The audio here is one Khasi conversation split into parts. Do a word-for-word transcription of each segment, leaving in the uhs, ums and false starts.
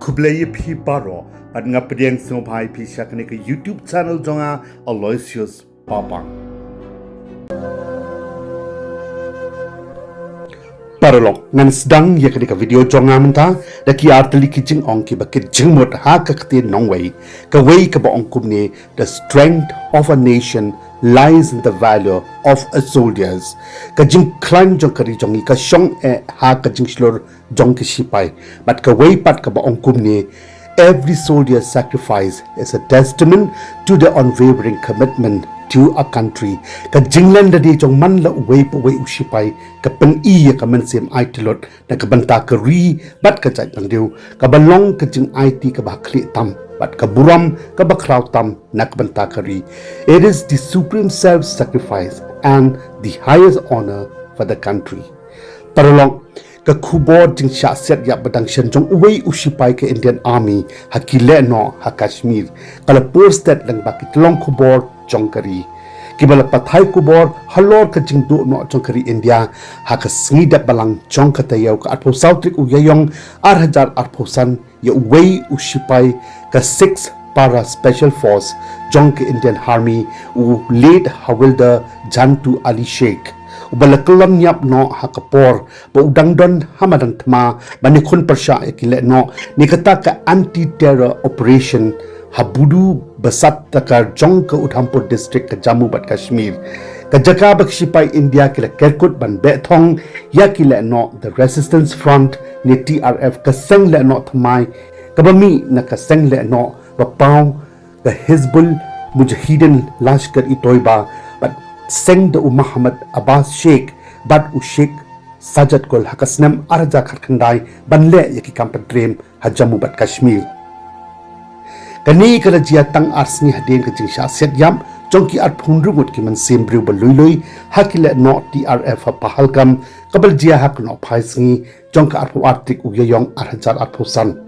Khublei ïa phi baroh, bad nga pdiang sngewbha ïa phi sha kane ka YouTube channel jong nga, Aloysius Papang. Paralok, ngan sdang ïa kane ka video jong nga mynta da ki artylli ki jingong kiba kit jingmut ha ka ktien nongwei, kawei kaba ong kumne: The strength of a nation lies in the valor of a soldiers. Ka jingkhlaiñ jong ka ri jong ngi ka shong eh ha ka jingshlur jong ki shipai. Bad kawei pat kaba ong kumne: Every soldier sacrifice is a testament to the unwavering commitment to a country. Ka jinglen da dei jong man la uwei pa uwei u shipai ka pyni ïa ka mynsiem aiti lut na ka bynta ka ri bad ka jaitbynriew, kaba long ka jingaiti kaba ha khlieh tam bad ka burom kaba khraw tam na ka bynta ka ri. It is the supreme self-sacrifice and the highest honor for the country. Paralok, ka khubor jingshah siat ïap ba dang shen jong uwei u shipai ka Indian Army ha ki lehnoh ha Kashmir ka la pur stet lyngba ki tyllong khubor jong ka ri, kiba la pathai khubor halor ka jingduh noh jong ka ri India ha ka sngi dep balang jong ka taïew, ka arphew saw tarik u Ïaïong ar hajar arphew san, ïa uwei u shipai ka Six Para Special Force jong ka Indian Army, u late Havildar Jantu Ali Sheikh, uba la kyllon ïap noh ha ka por ba u dang don ha madan thma ban ïakhun pyrshah ïa ki lehnoh ne kata ka anti-terror operation ha Budu Basat Takar jong ka Udhampur District ka Jammu bad Kashmir, ka jaka ba ki shipai India ki la kerkut ban beh thong ïa ki lehnoh The Resistance Front ne T R F, ka seng lehnoh thymmai kaba mih na ka seng lehnoh ba paw ka Hizbul Mujahideen Lashkar-e-Toiba bad seng da u Muhammad Abbas Sheikh bad u Sheikh Sajjad Gul ha ka snem ar hajar khatkhyndai ban leh ïa ki kam pyntriem ha Jammu bad Kashmir. Kane ka la jia tang ar sngi hadien ka jingshah siat ïap jong ki arphew hynriew ngut ki mynsiem briew ba lui lui ha ki lehnoh T R F ha Pahalgam, kaba la jia ha ka nohphai sngi jong ka arphew ar tarik u Ïaïong ar hajar arphew san.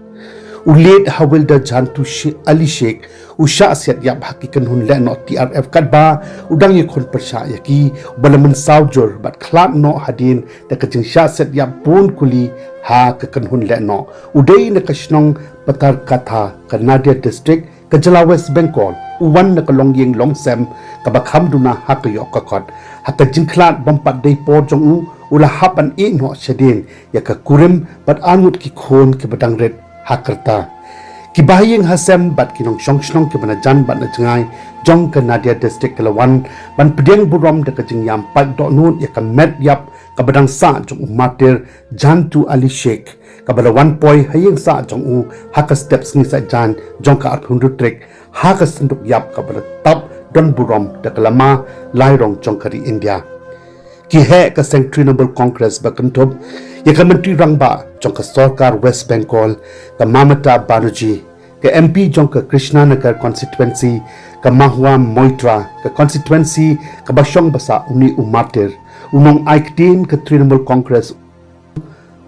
U late Havildar Jantu She-, Ali Sheikh u shah siat ïap ha ki kynhun lehnoh T R F katba u dang ïakhun pyrshah ïa ki, uba la mynsaw jur bad khlad noh hadien da ka jingshah siat ïap bun kuli ha ka kynhun lehnoh. U dei na ka shnong Patarkatha ka Nadia District ka jylla West Bengal. U wan na ka longïing longsem kaba kham duna ha ka ïoh ka kot. Ha ka jingkhlad bym pat dei por jong u, u la hap ban ïeh noh shadien ïa ka kurim bad arngut ki khun kiba dang rit ha ka rta. Ki bahaïing hasem bad ki nongshong shnong kiba na jan bad na jngai jong ka Nadia District ki la wan ban pdiang burom da ka jingïam pait dohnud ïa ka met ïap kaba dang sah jong u martyr Jantu Ali Sheikh, kaba la wan poi ha ïing sah jong u ha ka step sngi Saitjaiñ jong ka arphew hynriew tarik ha ka synduk ïap kaba la tap don burom da ka lama lairong jong ka ri India. Ki heh ka seng Trinamool Congress ba kynthup ïa ka Myntri Rangbah jong ka sorkar West Bengal, ka Mamata Banerjee, ka M P jong ka Krishnanagar constituency, ka Mahua Moitra, ka constituency kaba shong ba sah une u martyr, u nongai ktien ka Trinamool Congress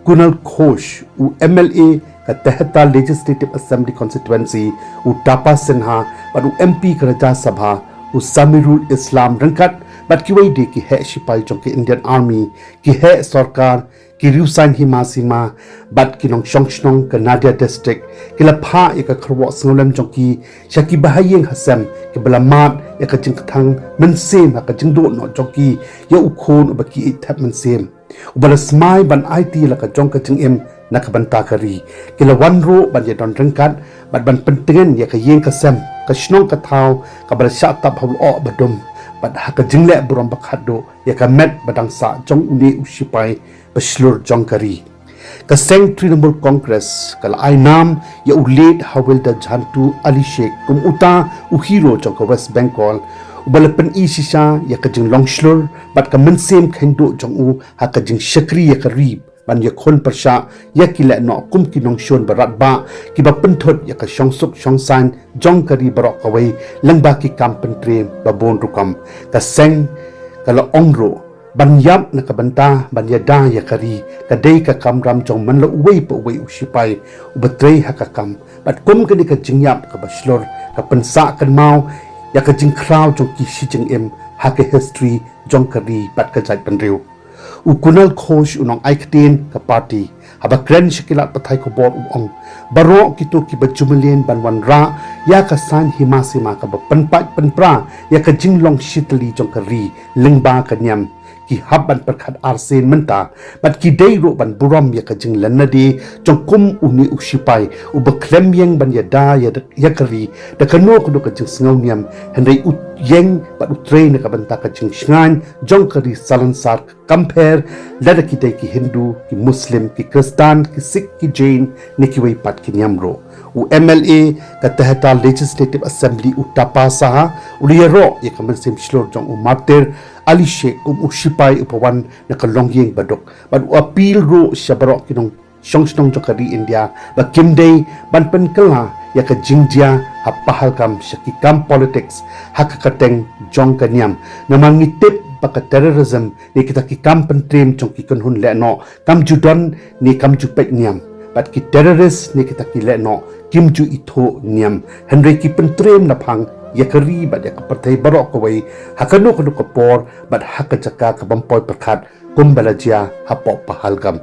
Kunal Ghosh, u M L A ka Tehta Legislative Assembly constituency, u Tapa Sinha, bad u M P ka Rajya Sabha, u Samirul Islam, ryngkat bad kiwei de ki heh shipai jong ka Indian Army, ki heh sorkar, ki riew saiñ hima sima bad ki nongshong shnong ka Nadia District, ki la phah ïa ka kyrwoh sngewlem jong ki sha ki bahaïing hasem kiba la mad ïa ka jingkthang mynsiem ha ka jingduh noh jong ki ïa u khun uba ki ïeit thep mynsiem, uba la smai ban aiti la ka jong ka jingim na ka bynta ka ri. Ki la wan ruh ban ïadon ryngkat bad ban pyntngen ïa ka ïing ka sem, ka shnong ka thaw kaba la shah tap ha u lyoh ba dum, bad ha ka jingleh burom ba khatduh ïa ka met ba dang sah jong une u shipai ba shlur jong ka ri. Ka seng Trinamool Congress ka la ai nam ïa u late Havildar Jantu Ali Sheikh kum uta u hero jong ka West Bengal, uba la pyni shisha ïa ka jinglong shlur bad ka mynsiem kheiñ duh jong u ha ka jingshakri ïa ka ri ban ïakhun pyrshah ïa ki lehnoh kum ki nongshun ba radbah kiba pynthut ïa ka shongsuk shongsaiñ jong ka ri baroh kawei lyngba ki kam pyntriem ba bun rukom. Ka seng ka la ong ruh ban ïap na ka bynta ban ïada ïa ka ri ka dei ka kamram jong man la uwei pa uwei u shipai uba trei ha ka kam. Bad kum kane ka jingïap kaba shlur ka pynsah kynmaw ïa ka jingkhraw jong ki shi jingim ha ka history jong ka ri bad ka jaitbynriew. U Kunal Ghosh, u nongai ktien ka party Haba kren sha ki lad pathai khubor u ong, baroh kito kiba ju mlien ban wanrah ïa ka saiñ hima sima kaba pynpait pynpra ïa ka jinglong shitylli jong ka ri lyngba ka niam, ki hap ban pyrkhat arsien mynta, bad ki dei ruh ban burom ïa ka jinglen lade jong kum une u shipai uba khlem ïeng ban ïada ïa, ïa ka ri da kano kano ka jingsngew niam, hynrei u ïeng bad u trei na ka bynta ka jingshngaiñ jong ka ri salonsar, kam pher lada ki dei ki Hindu, ki Muslim, ki Khristan, ki Sikh, ki Jain, ne kiwei pat ki niam ruh. U M L A ka Tehta Legislative Assembly u Tapa Saha u la ïaroh ïa ka mynsiem shlur jong u martyr Ali Sheikh kum u shipai uba wan na ka longïing baduk, bad u appeal ruh sha baroh ki nongshong shnong jong ka ri India ba kim dei ban pynkylla ïa ka jingjia ha Pahalgam sha ki kam politics ha ka kyrteng jong ka niam. Namar ngi tip ba ka terrorism ne kita ki kam pyntriem jong ki kynhun lehnoh kam ju don ne kam ju peit niam, bad ki terrorist ne kita ki lehnoh kim ju ithuh niam, hynrei ki pyntriem naphang ïa ka ri bad ïa ka pyrthei baroh kawei ha kano kano ka por bad ha ka jaka ka bym poi pyrkhat, kumba la jia hapoh Pahalgam.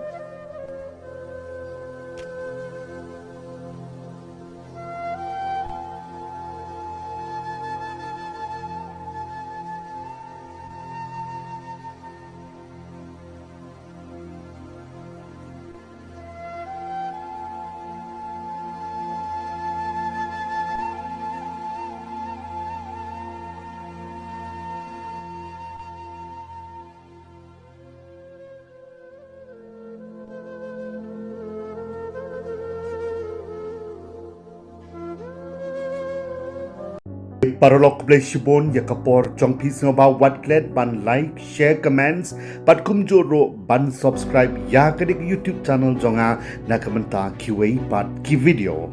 Paralok, khublei shibun ïa ka por jong phi, sngewbha wat klet ban like, share, comments, bad kumjuh ruh ban subscribe ïa kane ka YouTube channel jong nga na ka bynta kiwei pat ki video.